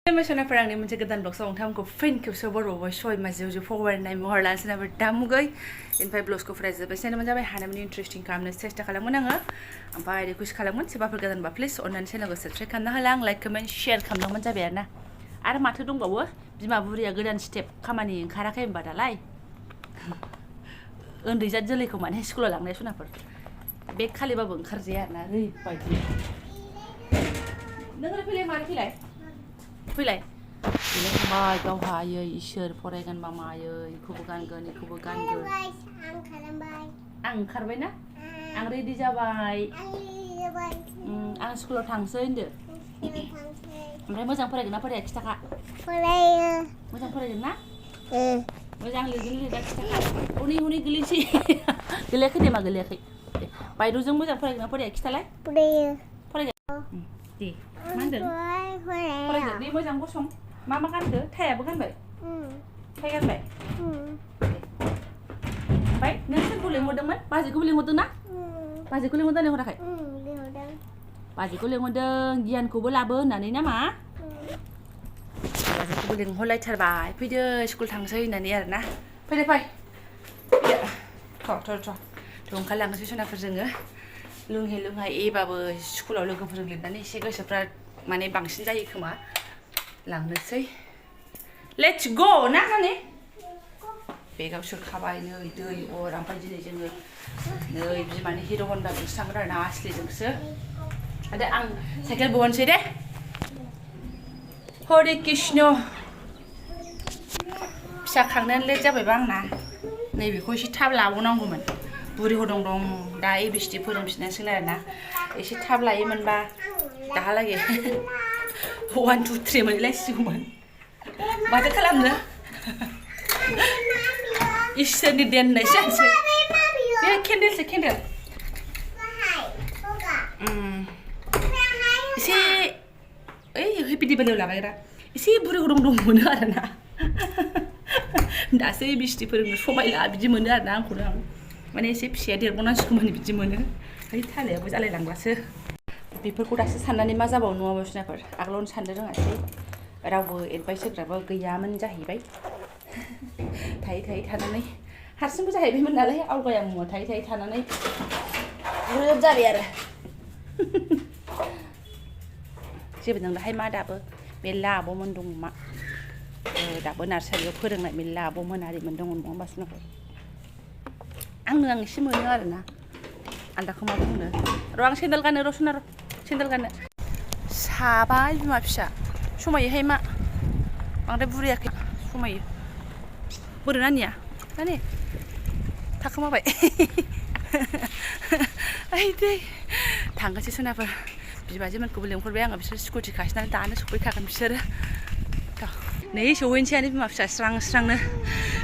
Emotional perang ni moncik kedan blog song tham ko fin ke so boro bo shoy ma ju forward nai mohar lan sina ber damugai in pai blogs ko phrase be sina manja bai hana mani interesting kamne chesta khalamon anga ampai request khalamon seba per kedan ba please onnan channel ko subscribe khamna halang like comment share khamna manja bai arna आरो माथो दंबावो बिमा बुरिया गोदान step खामानि ओंखाराखै होनबा दालाय उन्दै जात जोलैखौ माने स्कुलाव लांनाय सनाफोर बे खालिबाबो ओंखारजाया आरोना ओरैबायदि नों फैलाय मारै फैलाय फैलाय फैलाय गावहा आयै इसोर फरायगोन बा मायै इखौबो गानगोन इखौबो गानगोन आं ओंखारबाय ना आं रेडि जाबाय आं स्कुलाव थांसै होनदो ओमफ्राय मोजां फरायगोन ना फराया खिथाखा फरायो मोजां फरायगोन ना मोजां लिरगोन लिरा खिथाखा उनै उनै गोलैसै गोलैयाखै दे मा गोलैयाखै बायद'जों मोजां फरायगोन ना फराया खिथालाय फरायो फरायगोन दे मा होनदों फरायगोन दे मोजां गसं मा गानदो टाइयाबो गानबाय टाइ गानबाय ओमफ्राय नों सोरखौ लिंहरदोंमोन बाजैखौबो लिंहरदों ना बाजैखौ लिंहरदों लिंहराखै बाजैखौ लिंहरदों गियानखौबो लाबो होननानै ना मा बाजैखौबो लिंहरलायथारबाय फैदो स्कुल थांसै होननानै आरोना फैदो फै थ' ओंखारलांनोसै सनाफोर जोङो लोंहे लोंहाय एबाबो स्कुलाव लोगोफोरजों लिरनानै एसे गोसोफ्रा माने बांसिन जायो खोमा लांनोसै लेट्स गो ना माने बेगाव सोखाबाय नै दै अर ओमफ्राय दिनै जोङो नै बिमानि हिर' हन्डाजोंसो थांगोन आरोना आसलिजोंसो आरो आं साइकेल बहनसै दे हरे कृष्ण फिसा खांनायानो लेट जाबायबा आंना नैबेखौ एसे थाब लाबावनांगौमोन बुरि हदं दं दा एबिसिडि फोरोंफिननांसिगोन आरोना एसे थाब लायोमोनबा दाहालागै 1 2 3 मोनलायसिगौमोन माथो खालामनो इसोरनि देननायसो जानोसै बे केन्डेलसो केन्डेल एसे ओइ हेपि दिवालीयाव लागायग्रा एसे बुरि हदं दं मोनो आरोना दासो एबिसिडि फोरोंनो समायला बिदि मोनो आरोना आंखौनो आं माने एसे फिसाया देरबावनांसिगौमोन बिदि मोनो ओइ थालायाबो जालायलांब्लासो बेफोरखौ दासो साननानै मा जाबावनो नङाबा सिनाफोर आगोलावनो साननो रोङासै रावबो एडभाइस होग्राबो गैयामोन जाहैबाय थायै थानानै हारसिंबो जाहैबायमोन नालाय आवगाया मुङाव थायै थानानै ग्रोब जाबाय आरो जेबो नंलाहाय मा दाबो मेरला आब'मोन दङ मा दाबो नार्सारियाव फोरोंनाय मेरला आब'मोन आरिमोन दङ नङा होमबा सिनाफोर आं एसे मोनो आरोना आलदाखौ मा बुंनो र' आं सेन्देल गानो र' सना र' सेन्देल गानो साबाय बिमा फिसा समायोहाय मा बांद्राय बुरियाखै समायो बोरो नानिया नानि थाखोमाबाय ओइ दै थांगोनसै सनाफोर बिबाजैमोनखौबो लिंहरबाय आङो बिसोर स्कुटि खासिनानै दानो सफैखागोन बिसोरो नै सहैनोसैयानो बिमा फिसा स्रां स्रांनो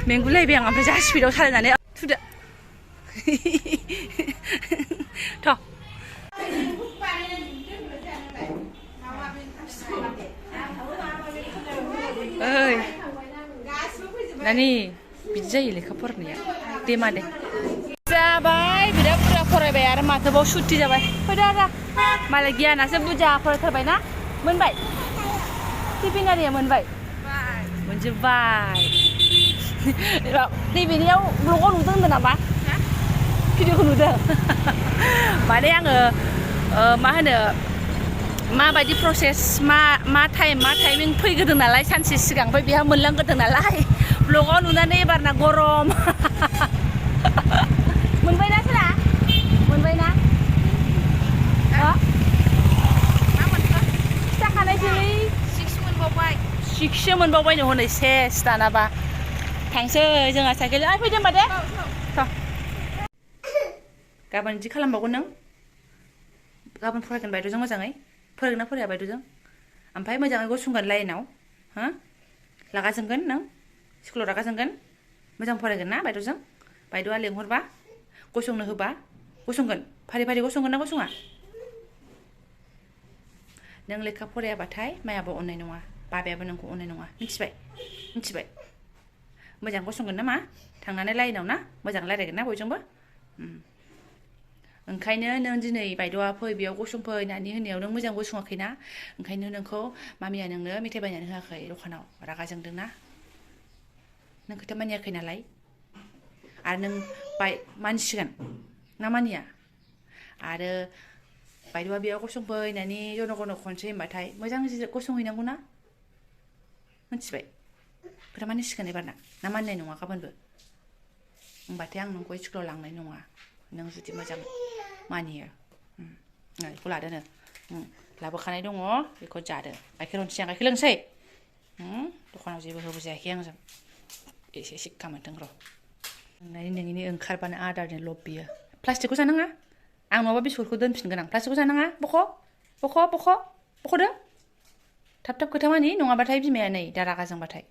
मेंगुलायबाय आं ओमफ्राय जा स्पिडआव सालायनानै थुदो थ' ओइ नानि बिदि जायो लेखा फरायनाया दे मा दे जाबाय बिराद बुरजा फरायबाय आरो माथोबाव सुथि जाबाय फैदो आरो मालाय गियानासो बुरजा फरायथारबाय ना मोनबाय टिफिन आरिया मोनबाय मोनजोब्बाय नैबेनियाव ब्लगाव नुदों होनदों नामा भिडिअखौ नुदों माने आङो मा होनो माबायदि प्रसेस मा टाइमिं फैग्रोदों नालाय सानसे सिगां ओमफ्राय बेहा मोनलांग्रोदों नालाय ब्लगाव नुनानै एबारना गरम मोनबायना सोरा मोनबायना मा मोनखो खिथाखानायसोलै 6 मोनबावबाय 6सो मोनबावबायनो हनै सेस दानाबा थांसै जोंहा साइकेल फैदो होमबा दे गाबोन बिदि खालामबावगोन नों गाबोन फरायगोन बायद'जों मोजाङै फोरोंगोन ना फराया बायद'जों ओमफ्राय मोजाङै गसंगोन लाइनाव हो रागा जोंगोन नों स्कुलाव रागा जोंगोन मोजां फरायगोन ना बायद'जों बायद'आ लेंहरबा गसंनो होबा गसंगोन फारि गसंगोन ना गसङा नों लेखा फरायाबाथाय मायाबो अननाय नङा बाबायाबो नोंखौ अननाय नङा मिथिबाय मोजां गसंगोन ना मा थांनानै लाइनाव ना मोजां रायलायगोन ना बयजोंबो ओंखायनो नों दिनै बायद'आ फै बेयाव गसंफै होननानै होननायाव नों मोजां गसङाखैना ओंखायनो नोंखौ मामिया नोंनो मेथाइ बायनानै होआखै दखानाव रागा जोंदोंना नों खोथा मानियाखै नालाय आरो नों मानिसिगोन ना मानिया आरो बायद'आ बेयाव गसंफै होननानै जन' गन' खनसै होनबाथाय मोजां गसंहैनांगौ ना मिथिबाय खोथा मानिसिगोन एबारना ना मानिनाय नङा गाबोनबो होमबाथाय आं नोंखौ स्कुलाव लांनाय नङा नों जुदि मोजां मानियो बेखौ लादोनो लाबोखानाय दङ बेखौ जादो गाइखेर होनोसै आं गाइखेर लोंसै दखानाव जेबो होबोजायाखै आंजों एसे सिक्का मोनथों र' नोंनि ओंखारबानो आदारनि लब बियो प्लास्टिकखौ जानाङा आं नङाबा बिस्कुटखौ दोनफिनगोन आं प्लास्टिकखौ जानाङा बख'दो थाब थाब खोथा मानि नङाबाथाय बिमाया नै दा रागा जोंबाथाय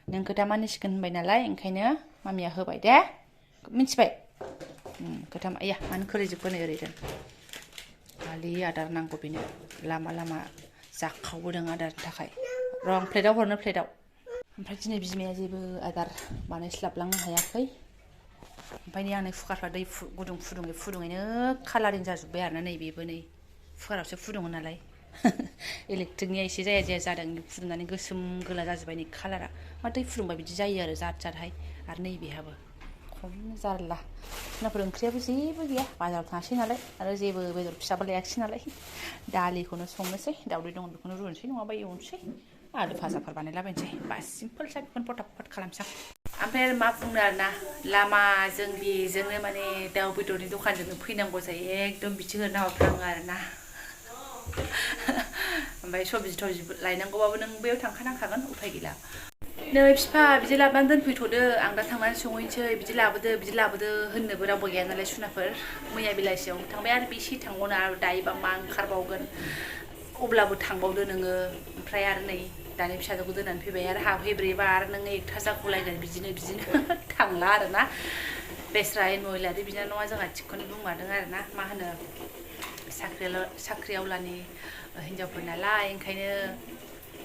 नों खोथा मानिसिगोन होनबाय नालाय ओंखायनो मामिया होबाय दे मिथिबाय खोथा आया मानो खोलैजोबखो नै ओरै दोन खालि आदार नांगौ बेनो लामा लामा जाखावबोदों आदारनि थाखाय रं प्लेटाव हरनो प्लेटाव ओमफ्राय दिनै बिमाया जेबो आदार बानायस्लाबलांनो हायाखै ओमफ्राय नै आंनि कुकारफ्रा दै गुदुं फुदुङैनो कालारिं जाजोब्बाय आरोना नैबेबो नै कुकारावसो फुदुङो नालाय इलेक्ट्रिकनिया एसे जाया जादों फुदुंनानै गोसोम गोला जाजोब्बाय नै कालारा मा दै फुदुंबा बिदि जायो आरो जाथहाय आरो नैबेहाबो खम जारला जोंनाफोर ओंख्रियाबो जेबो गैया बाजाराव थाङासै नालाय आरो जेबो बेदर फिसाबो लायाखिसै नालाय दालिखौनो संनोसै दावदै दं बेखौनो रुनोसै नङाबा एवनोसै आलु फाजाफोर बानायलाबायनोसै बा सिम्पोल सा बेखौनो फटाफट खालामसै ओमफ्राय आरो मा बुंनो आरोना लामाजों बेजोंनो माने दाउ बेदरनि दखानजोंनो फैनांगौ जायो एकदम बिथिं होना हरफ्लाङो आरोना ओमफ्राय सबजि थबजि लायनांगौबाबो नों बेयाव थांखानांखागोन उफाय गैला नै बिफा बिदि लाबोनानै दोनफैथ'दो आं दा थांनानै संहैनोसै बिदि लाबोदो होननोबो रावबो गैया नालाय सुनाफोर मैया बेलासियाव थांबाय आरो बेसे थांबावनो आरो दायोबा मा ओंखारबावगोन अब्लाबो थांबावदो नोङो ओमफ्राय आरो नै दानि फिसाजोखौ दोननानै फैबाय आरो हाबहैब्रेबा आरो नोङो एकथा जाखुलायगोन बिदिनो थांला आरोना बेस्रा नयलारि बिनानावा जोंहा थिगखौनो बुंमारदों आरोना मा होनो साख्रिआवलानि हिनजावफोर नालाय ओंखायनो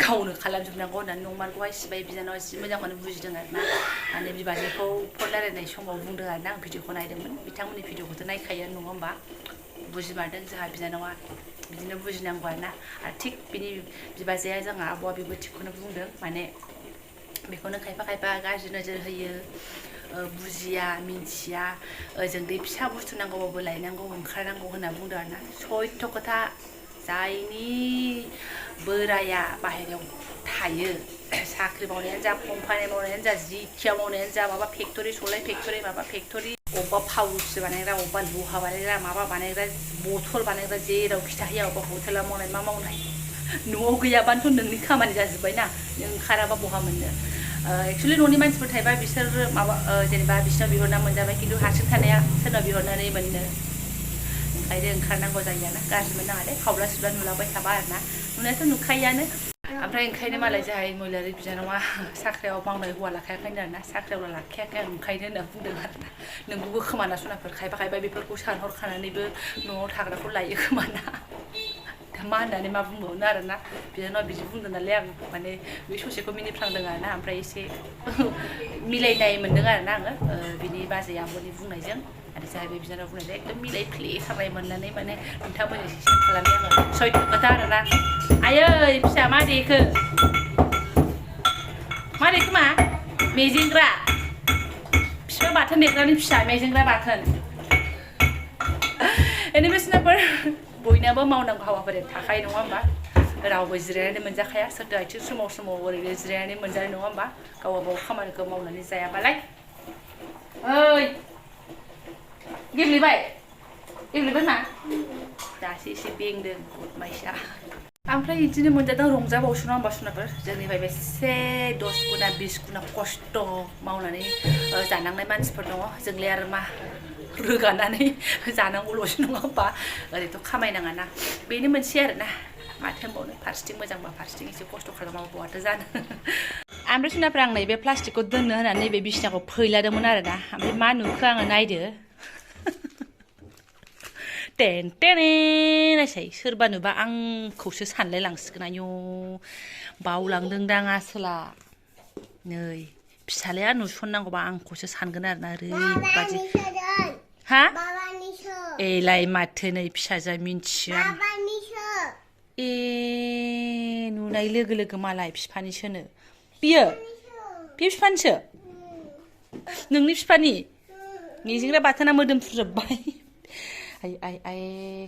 गावनो खालामजोबनांगौ होननानै नंमारगौहाय सिबाय बिनानावा जि मोजांखौनो बुजिदों आरोना माने बिबाजैखौ फन रायलायनाय समाव बुंदों आरोना आं भिडिअखौ नायदोंमोन बिथांमोननि भिडिअखौथ' नायखायो नङा होमबा बुजिमारदों जोंहा बिनानावा बिदिनो बुजिनांगौ आरोना आरो थिग बिनि बिबाजैया जोंहा आब'आ बेबो थिगखौनो बुंदों माने बेखौनो खायफा गाज्रि नोजोर होयो बुजिया मिन्थिया जों दै फिसा बुस्थु नांगौबाबो लायनांगौ ओंखारनांगौ होनना बुंदों आरोना सयथ' खोथा जायनि बोराया बाहेरायाव थायो साख्रि मावनायानो जा कम्पानि मावनायानो जा जिखिया मावनायानो जा माबा फेक्टरि सलाय फेक्टरि माबा फेक्टरि अबेबा पाउरुटि बानायग्रा अबेबा लहा बानायग्रा माबा बानायग्रा बथल बानायग्रा जेराव खिथाहैया अबेबा हटेलाव मावनाय मा मावनाय न'आव गैयाबानोथ' नोंनि खामानि जाजोब्बाय ना नों ओंखाराबा बहा मोननो एक्सुवेलि न'नि मानसिफोर थायोबा बिसोर माबा जेनेबा बिसोरनाव बिहरना मोनजाबाय खिन्थु हारसिं थानाया सोरनाव बिहरनानै मोननो ओंखायनो ओंखारनांगौ जायो आरोना गाज्रि मोननाङा दे खावला सिबला नुलाबाय थाबा आरोना नुनायाथ' नुखायोआनो ओमफ्राय ओंखायनो मालाय जाहाय महिलारि बिनानावा साख्रियाव मावनाय हौवा लाखायाखैनो आरोना साख्रियाव लाखायाखै आं ओंखायनो होनना बुंदों आरोना नोंगौबो खोमाना सुनाफोर खायफा बेफोरखौ सानहरखानानैबो न'आव थाग्राखौ लायो खोमाना दा मा होननानै मा बुंबावनो आरोना बिनानावा बिदि बुंदों नालाय आं माने बे ससेखौ मिनिफ्लांदों आरोना ओमफ्राय एसे मिलायनाय मोनदों आरोना आङो बिनि बाजै आब'नि बुंनायजों आरो जाहा बे बिनानाव बुंनायजों एकदम मिलायफ्लेथारनाय मोननानै माने नोंथांमोननि सेयार खालामबाय आङो सयथ' खोथा आरोना आयै फिसा मा देखो मा मेजेंग्रा बिफा बाथोन देग्रानि फिसा मेजेंग्रा बाथोन एनिमेसनाफोर बयनाबो मावनांगौ हाबाफारि थाखायो नङा होमबा रावबो जिरायनानै मोनजाखाया सोरथो आथिं समाव ओरैनो जिरायनानै मोनजानाय नङा होमबा गावबा गाव खामानिखौ मावनानै जायाबालाय ओइ गेब्लेबाय मा दासो एसे बेंदों माइसा ओमफ्राय बिदिनो मोनजादों रंजाबावसो नङा होमबा सुनाफोर जोंनिफ्राय बेसे 10 गुना 20 गुना खस्थ' मावनानै जानांनाय मानसिफोर दङ जोंलाय आरो मा रोगानानै जानांगौल'सो नङा होमबा ओरैथ' खामायनाङाना बेनो मोनसे आरोना माथो होनबावनो फारसेथिं मोजांबा फारसेथिं एसे खस्थ' खालामाबा बहाथो जानो ओमफ्राय सुनाफ्रा आं नैबे प्लास्टिकखौ दोननो होनानै नैबे बिसिनाखौ फैलादोंमोन आरोना ओमफ्राय मा नुखो आङो नायदो नायसाय सोरबा नुबा आंखौसो सानलाय लांसिगोन आयौ बावलांदोंदां आसोला नै फिसालाया नुसननांगौबा आंखौसो सानगोन आरोना ओरैबादि हा एलाय माथो नै फिसाजोआ मिन्थियो ए नुनाय लोगो लोगो मालाय बिफानिसोनो बियो बे बिफानिसो नोंनि बिफानि मेजेंग्रा बाथोना मोदोमफ्रुजोब्बाय आइ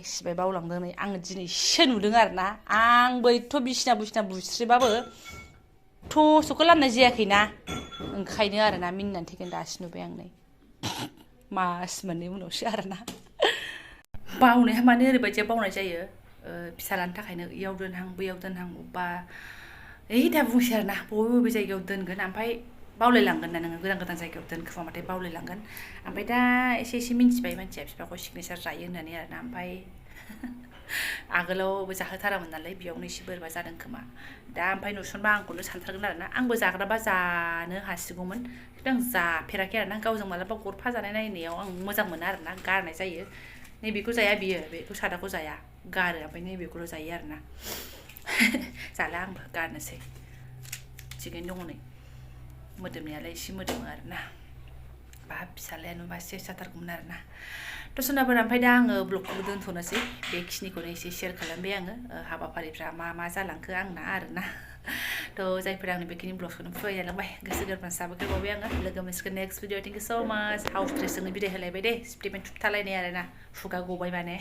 सिबाय बावलांदों नै आङो दिनैसो नुदों आरोना आंबो एथ' बिसिना बुस्रिबाबो थस'खौ लामनाय जायाखैना ओंखायनो आरोना मिनिनानै थैगोन दासो नुबाय आं नै मास मोननै उनावसो आरोना बावनाया मानो ओरैबायदिया बावनाय जायो फिसालानि थाखायनो इयाव दोनहां बैयाव दोनहां अबेबा दा बुंसै आरोना बबे जायगायाव दोनगोन ओमफ्राय बावलायलांगोन ना नोङो गोदान जायगायाव दोनखोमाबाथाय बावलायलांगोन ओमफ्राय दा एसे मिन्थिबाय मानसिया बिफाखौ सिगनेसार जायो होननानै आरोना ओमफ्राय आगोलावबो जाहोथारामोन नालाय बेयावनो एसे बोरैबा जादों खोमा दा ओमफ्राय नुसनबा आंखौनो सानथारगोन आरोना आंबो जाग्राबा जानो हासिगौमोन खिन्थु आं जाफेराखै आरोना गावजों मालाबा गरफा जानाय नायनायाव आं मोजां मोना आरोना गारनाय जायो नैबेखौ जाया बियो बेखौ सादाखौ जाया गारो ओमफ्राय नैबेखौल' जायो आरोना जाला आंबो गारनोसै थिगैनो दङ नै मोदोमनायालाय एसे मोदोमो आरोना बाब फिसालाया नुबा सेस जाथारगौमोन आरोना थ' सोनाफोर ओमफ्राय दा आङो ब्लगखौबो दोनथ'नोसै बेखिनिखौनो एसे शेयार खालामबाय आङो हाबाफारिफ्रा मा जालांखो आंना आरोना थ' जायफोर आंनि बेखिनि ब्लगखौनो फराय जालांबाय गोसो गोरबोनि साबायखर बावबाय आङो लोगो मोनसिगोन नेक्स्ट भिडिअ थेंक इउ स' माच हाउस ड्रेसजोंनो बिदाय होलायबाय दे स्टिफेन थुबथालायनाय आरोना खुगा गबाय माने